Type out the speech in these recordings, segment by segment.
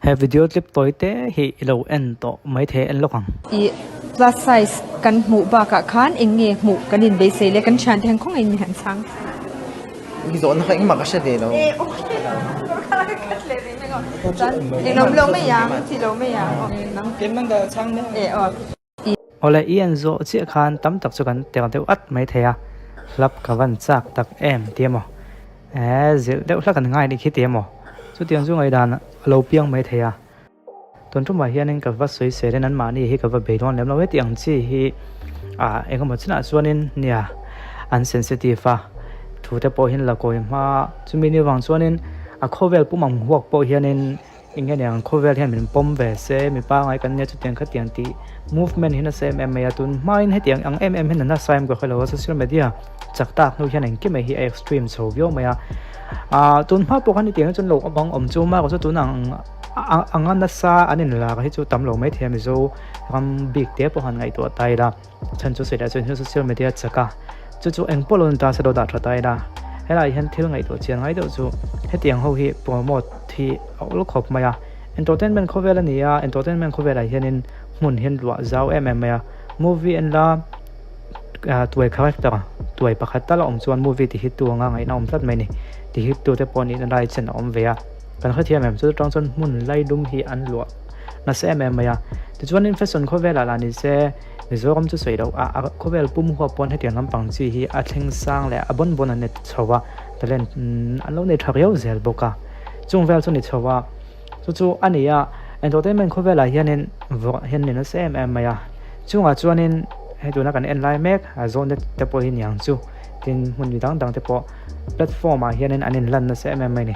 He video clip tawi te hi i lo en tawh maithei en lawk ang. I plus size kan hmuh bakah khan eng nge hmuh kan inbeisei le kan thiante hian khawngaih in mi han chhang. I zawhna kha engmah ka hre ve lo. E okay ka khat leh rih mai aw. Chuan englo lo mai ang chi lo mai ang aw. Nang kem nang ka chhang nia. E aw. Awle i en zawh chiah khan tam tak chu kan tel deuh at mai thei a, hlap ka van chak tak em ti emaw eh zilh deuh hlak an ngai nih khi ti emaw chutiang chu ngaihdan a lo piang mai thei a. Tun tumah hianin ka va sawi sel in anmahni hi ka va bei dawn lem lo heti ang chi hi ah engemaw chinah chuanin nia an sensitive a thu te pawh hian la kawi hma chumi ni vang chuanin a khawvel pum ang huak pawh hianin Eng nge niang khawvel hian min pawm ve se, mi pangai kan nia chutiang khatiang tih movement hi nasa em em mai a, tun hmain hetiang ang em em hian a nasa em ka hre lo a, social media chak tak hnu hian engkim mai hi a extreme chho viau mai a, ah tun hma pawh khan hetiang hi chuan lo awm ang awm chu mah chu tun ang anga nasa an inlak hi chu tam lo maithei a Mizo ram bik te pawh han ngaihtuah ta ila. Chhan chu sawi lah chuan social media chak a, chu chu eng pawh lo ni ta se lo dah tha ta ila, helaiah hian thil ngaihtuah chian ngai deuh chu hetiang ho hi promote hi a awl khawp mai a, entertainment khawvel a ni a, entertainment khawvelah hianin hmun hian ruah zau em em mai a, movie en la ah tuai character tuai pakhat tal a awm chuan movie ti hit tu anga ngaihna awm tlat mai a ni, ti hit tu te pawh nihna lai chen a awm ve a, kan hrethiam em chu chutang chuan hmun lailum hi an luah nasa em em mai a, tichuanin fashion khawvelah lah ni se. Mizoram chu sawi loh a, a khawvel pum huap pawn hetiang lampang chi hi a thleng sang leh a bawn bawn an ni chho a, talent an lo nei tha riau zel bawk a, chung vel chu ni chho a, chu chu a ni a, entertainment khawvelah hianin vawrh hian ni nasa em em mai a, chungah chuanin hei tuna kan en lai mek a zawn te pawh hi niang chu tin hmun mi dang dang te pawh platform ah hianin an inlan nasa em em mai a ni,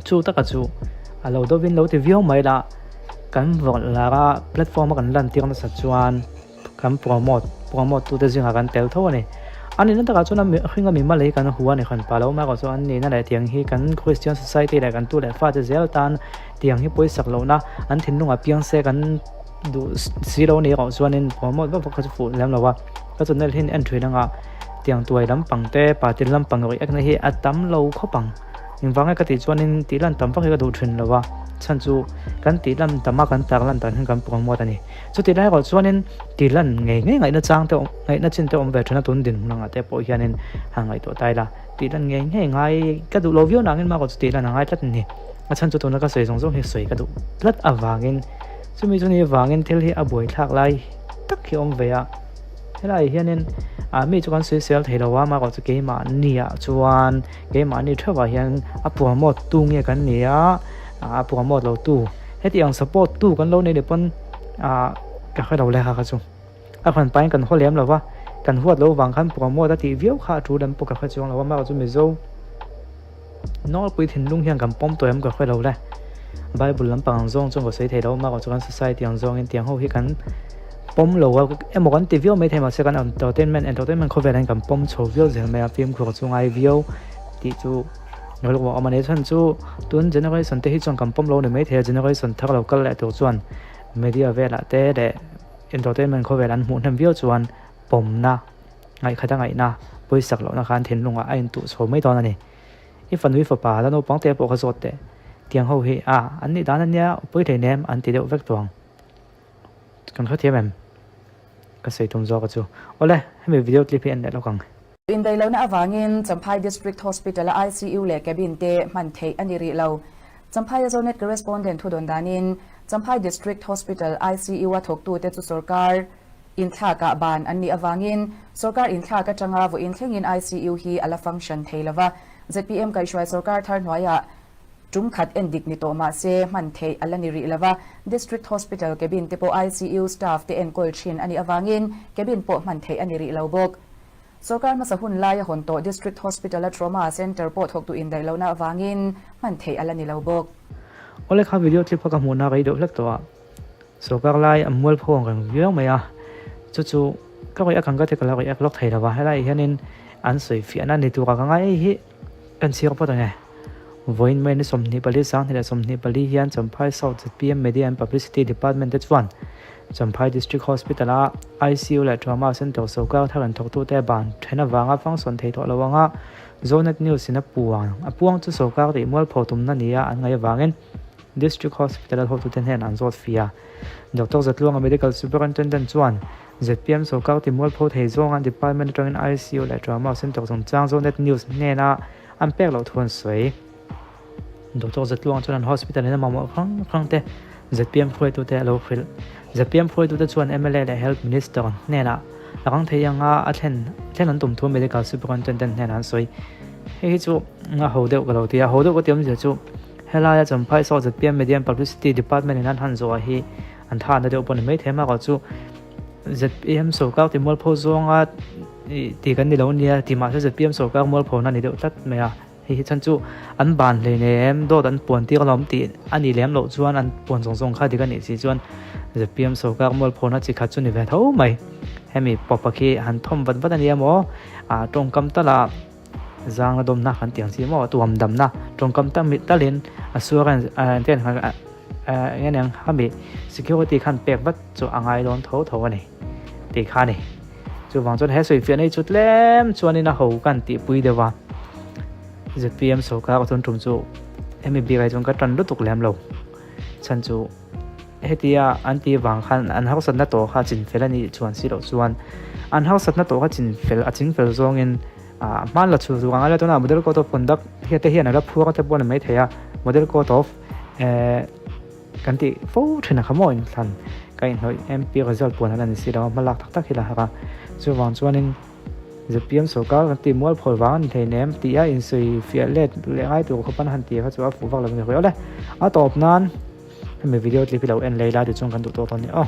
chu taka chu a lo dovin lo ti viau mai la. Kan vawrh lar a, platform a kan lan tir nasa chuan kan promote promote tute zingah kan tel tho a ni. A nihna takah chuan a hring a mimal hi kan hua a ni hran pah lo mai erawh chuan an nihna leh tiang hi kan Christian society leh kan tu leh fate zel tan tiang hi pawisak lohna an thinlungah piang se kan duh si lo a ni erawh chuanin promote vak vak kha chu fuh lem lo a. Ka channel hi en thin anga tiang tuai lampang te party lampang react na hi a tam lo khawp ang. Engvang nge ka tih chuanin tih lan tam vak hi ka duh thin lo a, chhan chu kan tih lan tam a kan tar lan dan hian kan promote a ni. Chutih lai erawh chuanin tih lan ngei ngei ngaihna chang te ngaihna chin te awm ve thin a tun dinhmun angah te pawh hianin han ngaihtuah ta ila tih lan ngei ngei ngai ka duh lo viau nangin mah erawh chu tih lan a ngai tlat a ni. A chhan chu tuna ka sawi zawng zawng hi sawi ka duh tlat avangin chumi chu ni avangin thil hi a buaithlak lai tak hi a awm ve a. Helaiah hianin ah mi chu kan sawi sel thei lo a mah erawh chu keimahniah chuan keimahni theuhah hian a promote tu nge kan ni a a promote lo tu heti ang support tu kan lo nei leh pawn ah ka hre lo le kha kha chu a hran pahin kan haw lem lo va kan huat loh vang khan promote a tih viau kha a tul em pawh ka hre chuang lo a mah erawh chu mizo. Nawlpui thinlung hian kan pawm tawh em ka hre lo le. Bible lampang ang zawng chuan ka sawi thei lo a, mahse kan society ang zawngin tiang ho hi kan pawm lo a, emaw kan ti viau mai thei mahse kan entertainment entertainment khawvel ah hian kan pawm chho viau zel mai a, fimkhur chu ngai viau tih chu rilru a awm a ni. Chhan chu tun generation te hi chuan kan pawm lo ni mai thei a, generation thar lo kal leh tur chuan media velah te leh entertainment khawvel an hmuh hnem viau chuan pawmna. Ngaihkhat a ngaihna, pawisak lohna khan thinlungah a intuh chho mai dawn a ni. I fanu i fapa la naupang te pawh kha zawt teh. Tiang ho hi a, an nih dan ania, pawi hlei nem an ti deuh vek tawh ang. Kan hrethiam em? Ka sawi tum zawk a chu. Awle, hemi video clip hi en leh lawk ang. Indaihlohna avangin Champhai District Hospital-a ICU leh cabin te hman theih a ni rih lo. Champhai a Zonet correspondent thu dawn danin Champhai District Hospital ICU-a thawktute chu sorkar Inthlakah ban an nih avangin sorkar inthlak atanga vawiin thlengin ICU hi a la function thei lova. Zpm kaihhruai sorkar thar hnuaiah tum khat en dik ni tawh mah se hman theih a la ni rih lova. District Hospital cabin te pawh ICU staff te enkawl thin a nih avangin cabin pawh hman theih a ni rih lo bawk. Sorkar hmasa hun laia hawn tawh District Hospital-a Trauma Centre pawh thawktu indaih lohna avangin hman theih a la ni lo bawk. Awle kha video clip kha ka hmuhna rei deuh hlek tawh a. Sorkar lai a mual pho ang reng viau mai a, chu chu ka rawi ak ang ka ti ka lo rawi ak lawk thei lo va, helaiah hianin an sawi fiahna ni tura ka ngai ei hi kan chhiar phawt ang e. Vawiin mai ni 24 2024 hian Champhai South zpm Media and Publicity Department te chuan Champhai District Hospital a ICU leh Trauma Centre sorkar thar an thawktute ban then avanga function thei tawh lo anga Zonet News in a puang a puang chu sorkar tih mualpho tumna nia an ngaih avangin. District Hospital-a thawktute hnenah an zawt fih a. Doctor Zatluanga Medical Superintendent chuan zpm sawrkar ti mualpho thei zawnga department atangin ICU leh Trauma Centre chungchang Zonet News hnena an pek loh thu an sawi. Doctor Zatluanga chuan an hospital in a mamawh hrang hrang te zpm hruaitute a lo hrilh. Zpm hruaitute chuan mla leh Health Minister hnenah a rang thei anga a thlen thlen an tum thu Medical Superintendent hnenah an sawi. Hei hi chu a ho deuh ka lo ti a, ho deuh ka ti awmzia chu Helaia Champhai South zpm Media and Publicity Department in an han zawh ah hi an tha na deuh pawh ni maithei a, mahkawh chu zpm sawrkar ti mualpho zawnga ti kan ni lo nia ti mahse zpm sawrkar mualpho na ni deuh tlat mai a, hei hi chhan chu an ban hlei nei em dawt an puan tir alawm tih a nih lem loh chuan an puan zawng zawng kha dik a nih si chuan zpm sawrkar mualpho na chi khat chu ni ve tho mai, hemi pawpa khi han thawm vat vat a nia maw ah tawngkam tala. Zangna dawmna kan tih ang chi maw tuam damna tawngkam tam talin a suar a ten eng eng hami security khan pek vat chu a ngai dawn tho tho a ni tih kha a ni. Chuvang chuan he sawifiah nei chu tlem chuanin a ho kan tihpui deuh a, zpm sawrkar a tun tum chu hemi bik ah chuan ka tan lutuk lem lo chhan chu hetia an tih vang khan an harsatna tawh kha chinfel a nih chuan si loh chuan an harsatna tawh kha chinfel a chingfel zawngin Ah hman la chhul zuk ang a la tunah model code of conduct hi te hian a la phuang te pawh a ni maithei a model code of eh kan tih fo thin a kha maw inthlan ka inhnawih MP result puan a la ni si lo a hma lak tak tak hi la har a chuvang chuanin zpm sawrkar kan tih mual phawl vang a ni hleinem tih a insawi fiah let leh ngai tur khawp an han tih kha chu a fuh vak lo a ni rawih awle a tawp nan hemi video clip hi lo en lei la tichuan kan duh tawk dawn a ni aw.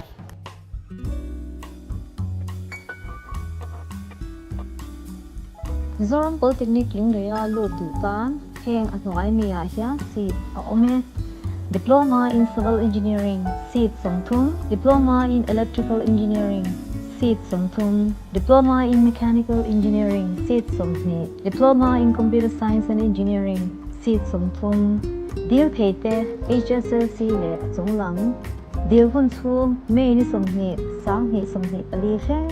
Mizoram Polytechnic Lungleia lut duh tan heng a hnuai mi ah hian seat a awm e. Diploma in Civil Engineering seat 30, Diploma in Electrical Engineering seat 30, Diploma in Mechanical Engineering seat 20, Diploma in Computer Science and Engineering seat 30, Dil thei te HSLC leh a chunglam. Dil hun chhung May ni 20, 2024 thleng,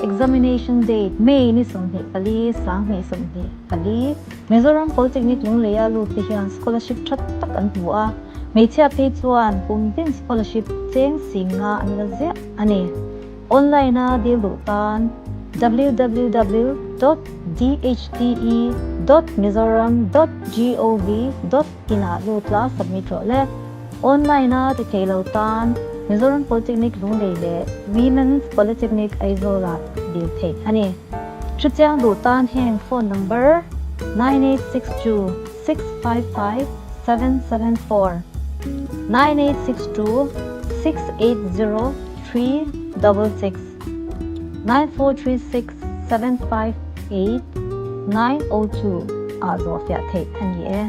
Examination date May ni 24, 2024. Mizoram Polytechnic Lungleia lut te hian scholarship tha tak an hmu a, hmeichhia phei chuan kum tin scholarship cheng sing nga an la ziah a ni. Online a dil duh tan www dot dhte dot mizoram dot gov dot in ah lut la submit rawh le. Online a ti thei lo tan Mizoram Polytechnic Lunglei leh Women's Polytechnic Aizawl ah dil theih a ni. Hrechiang duh tan heng phone number 9862 655 774, 9862 680 366, 9436 758 902 ah zawhfiah theih a ni e.